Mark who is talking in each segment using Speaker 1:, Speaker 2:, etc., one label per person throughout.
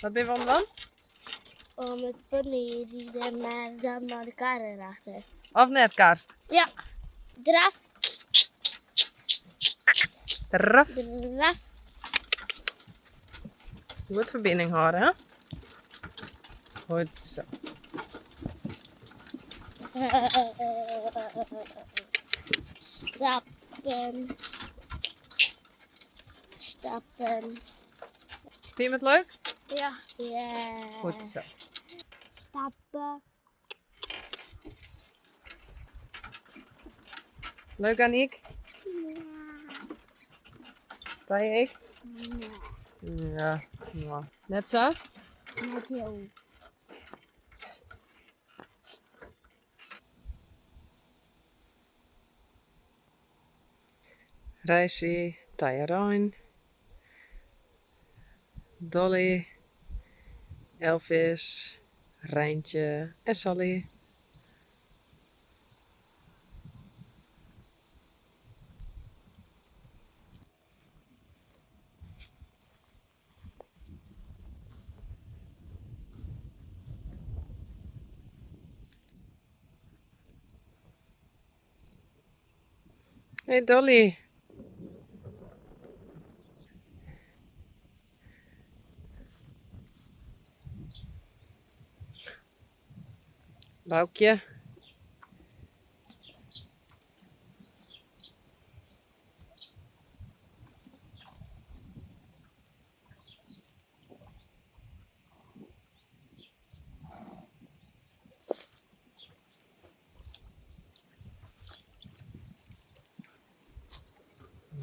Speaker 1: Wat binne we oan it dwaan?
Speaker 2: Om it pony ride, mar dan mei de kar erachter.
Speaker 1: Of net, Karst?
Speaker 2: Ja. Draf.
Speaker 1: Draf.
Speaker 2: Draf.
Speaker 1: Goed ferbining hâlde, hè? Goed zo.
Speaker 2: Stappen. Stappen.
Speaker 1: Fyn je it leuk?
Speaker 2: Ja. Ja.
Speaker 1: Goed zo.
Speaker 2: Stappen.
Speaker 1: Leuk Aniek?
Speaker 2: Ja.
Speaker 1: Tije ek?
Speaker 2: Ja.
Speaker 1: Ja, net sa?
Speaker 2: Net hiel.
Speaker 1: Reisi, Tije Rein, Dolly, Elvis, Reintje en Sally. Hey Dolly. Boukje.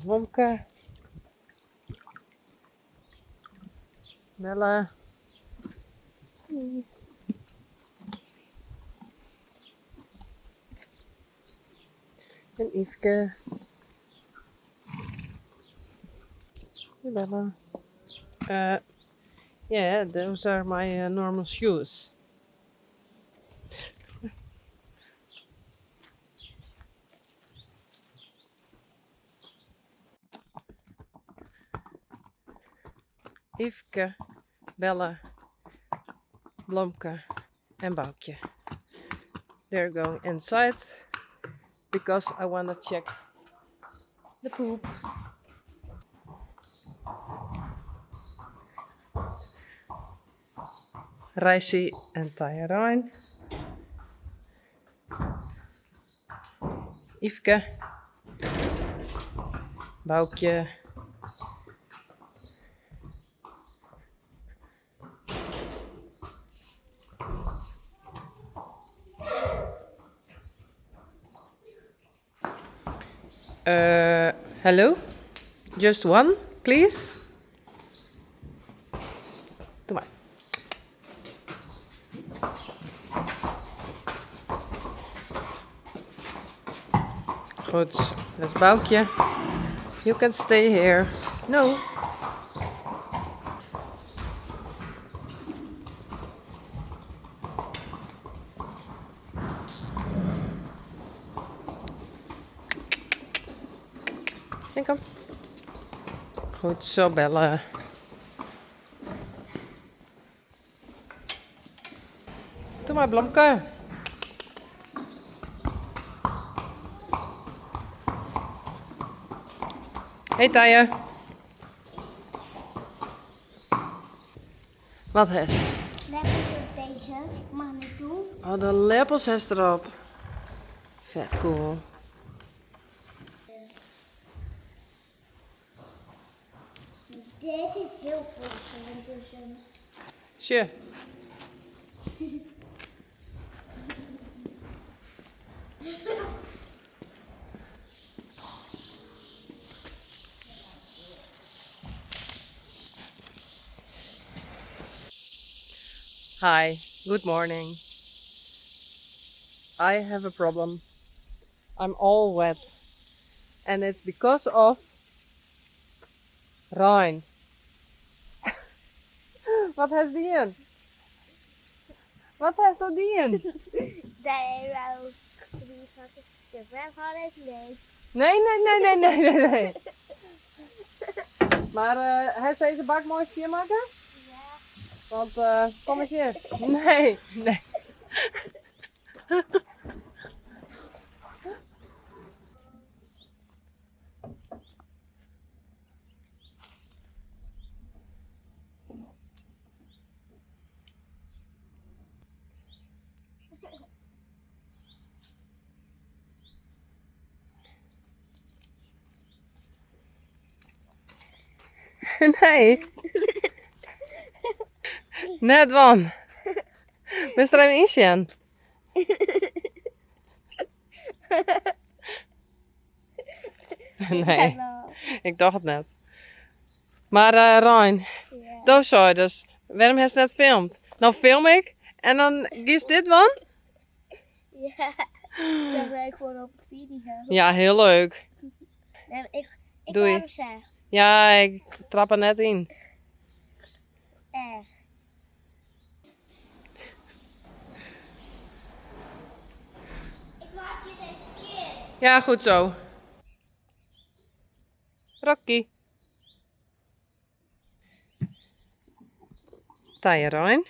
Speaker 1: Blomke. Bella. En Yfke. Bella. Yeah, those are my normal shoes. Yfke, Bella, Blomke en Boukje. They're going inside because I want to check the poop. Reisi en Tije Rein. Yfke. Boukje. Hello? Just one, please? Doe mar. Goed, dat is Boukje. You can stay here. No. En kom. Goed zo, Bella. Doe maar, Blomke. Hey Tije. Wat hast?
Speaker 2: Leppels op deze. Mag niet toe.
Speaker 1: Oh, de leppels hast erop. Vet cool.
Speaker 2: Dit is heel veel ondertussen.
Speaker 1: Sje. Hi, good morning. I have a problem. I'm all wet. And it's because of rein. Wat hast dien? Wat hast do dien? Nee, nee, nee, nee, nee, nee, nee. Mar hast dizze bak moai skjinmakke?
Speaker 2: Ja.
Speaker 1: Want kom eens hjir. Nee, nee. Nee. Net dwaan. Moatst der even yn sjen. Nee, ik doch it net. Mar eh, Rein, do seidest, wêrom hast net filmd? No film ik en dan giest dit dwaan?
Speaker 2: Ja, zo leuk voor op video.
Speaker 1: Ja, heel leuk.
Speaker 2: Nee, ik
Speaker 1: Doei.
Speaker 2: kwam ze.
Speaker 1: Ja, ik trap er net yn.
Speaker 2: Echt. Ik maak je even skeer.
Speaker 1: Ja, goed zo. Rocky. Tije Rein.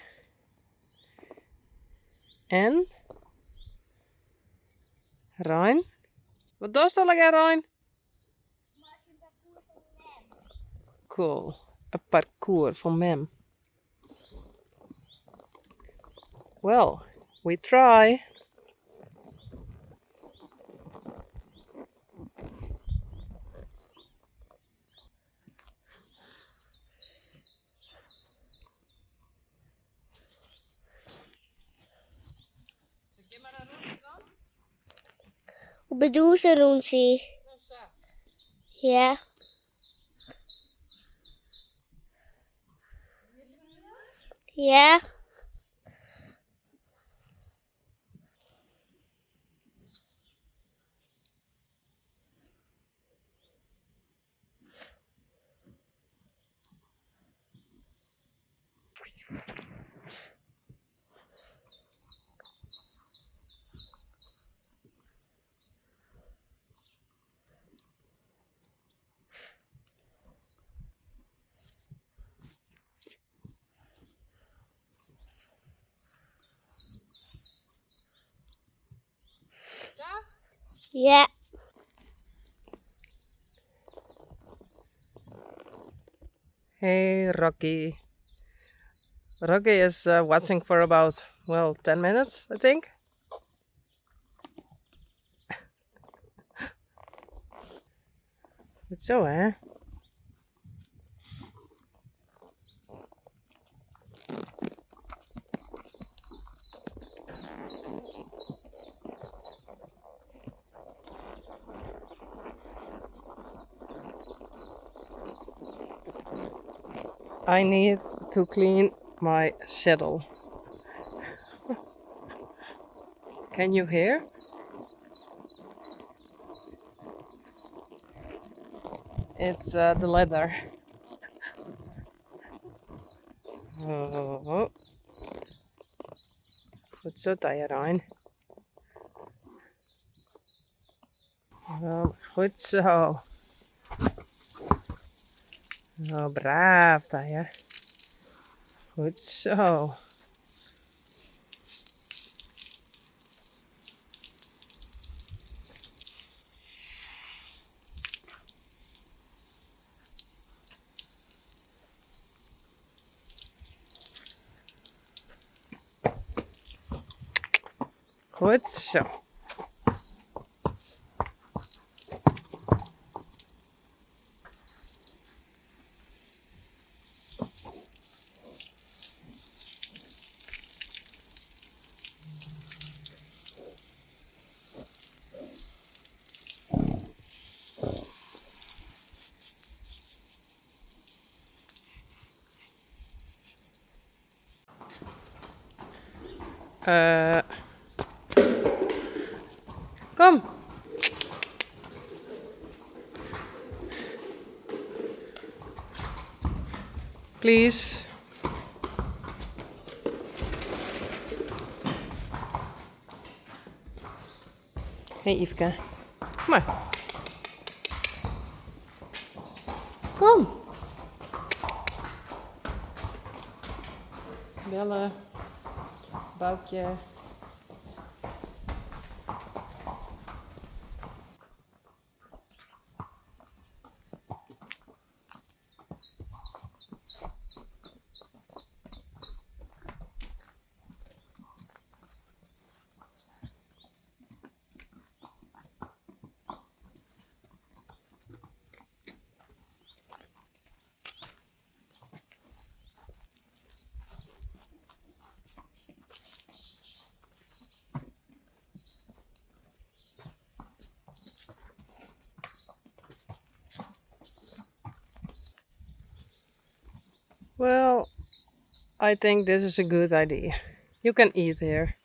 Speaker 1: En Rein. Wat dochst allegear, Rein? Cool. In parkoer fan mem. Well, we try.
Speaker 2: Hoe bedoel ze, Roensie? Ja. Ja. Ja.
Speaker 1: Hey Rocky. Rocky is watching for about, well, 10 minutes, I think. Goed zo, hè? I need to clean my saddle. Can you hear? It's the leather. Oh. Goed zo, Tije Rein. Oh, goed zo. Oh, braaf, Tije. Goed zo. Goed zo. Kom. Please. Hey Yfke. Kom maar. Kom. Belle. Boukje. Well, I think this is a good idea. You can eat here.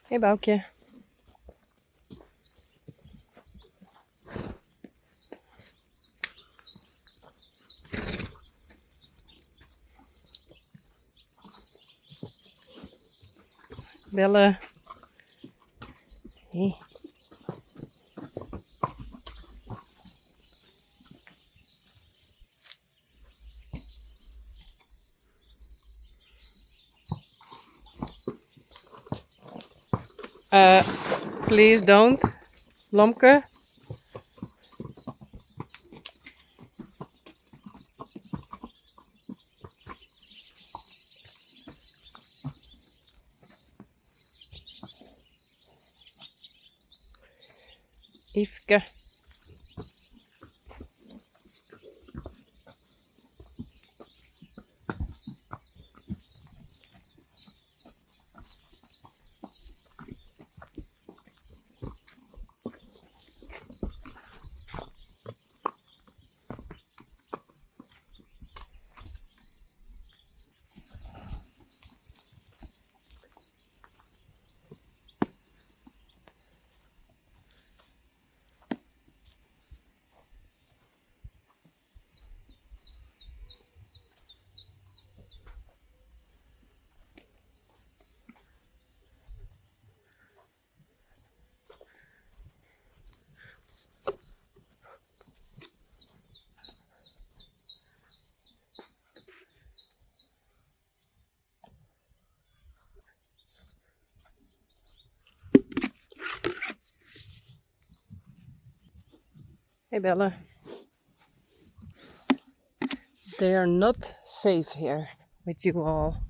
Speaker 1: Hey Boukje. Belle. Hey. Please don't, Blomke. Yfke. Hey Belle. They are not safe here with you all.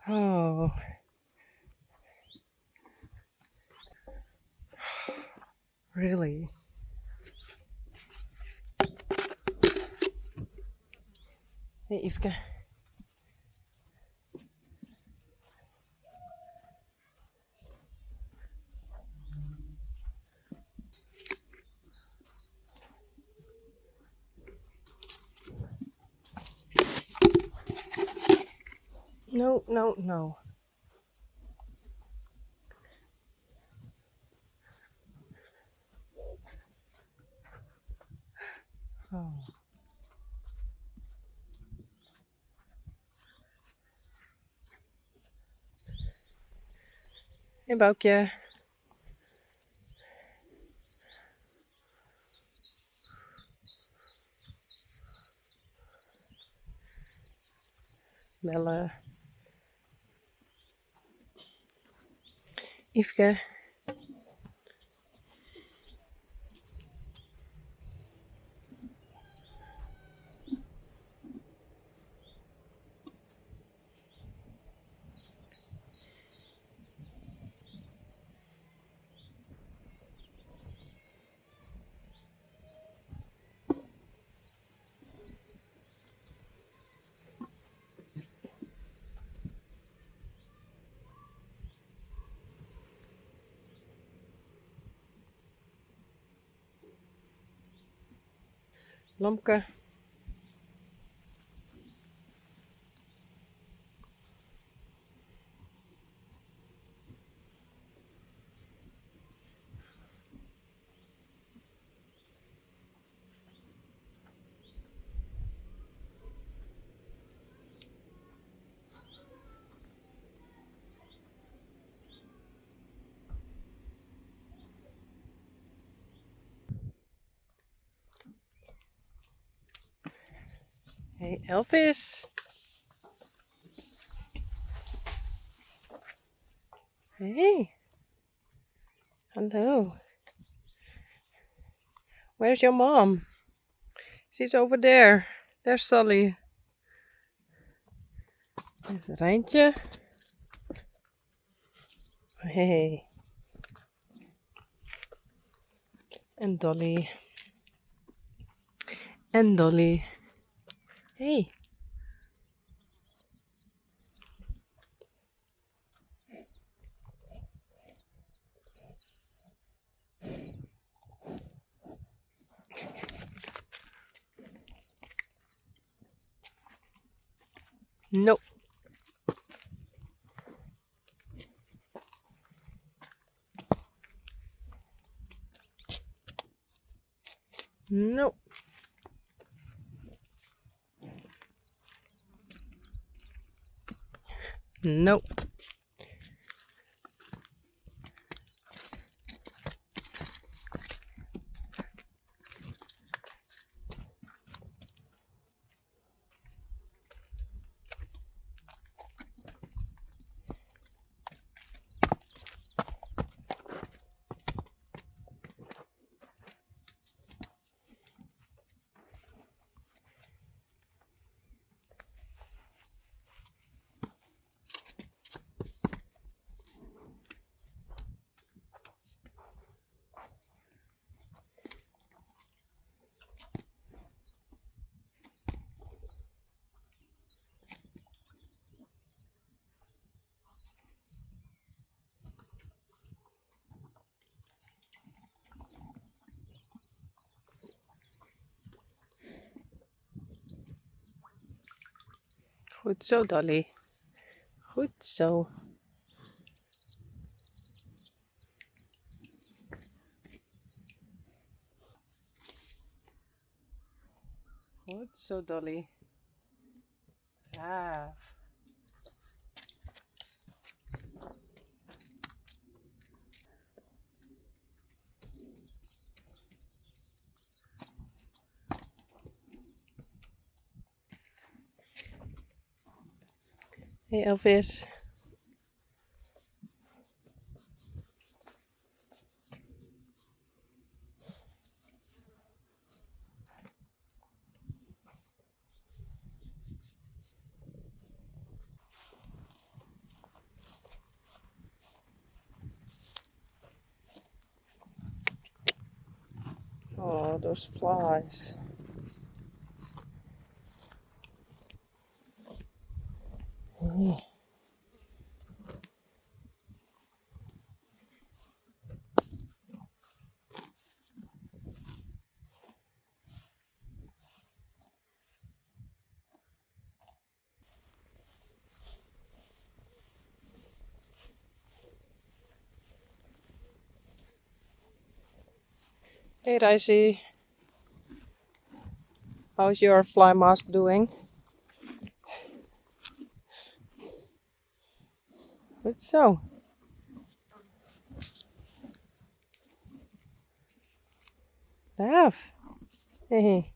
Speaker 1: Oh. Really? Hey Yfke. No, no, no. Oh. Hey Boukje. Belle. Yfke. Blomke. Hey Elvis. Hey. Hello. Where's your mom? She's over there. There's Sally. There's Rijntje. Hey. En Dolly. En Dolly. Hey. No. No. No. Goed zo, Dolly. Goed zo. Goed zo, Dolly. Braaf. Hey Elvis. Oh, those flies. Hey. Hey Daisy. How's your fly mask doing? Goed zo. Braaf. Hey.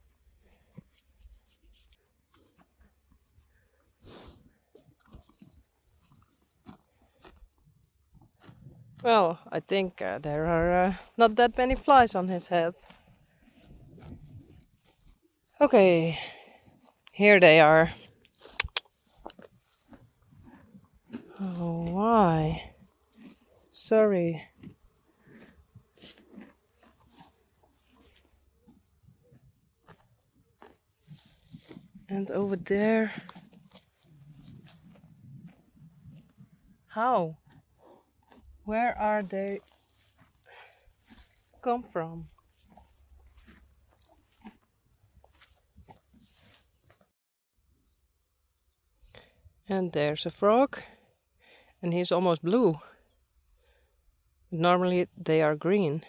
Speaker 1: Well, I think there are not that many flies on his head. Okay, here they are. Oh, why? Sorry. And over there. How? Where are they come from? And there's a frog. And he's almost blue. Normally they are green.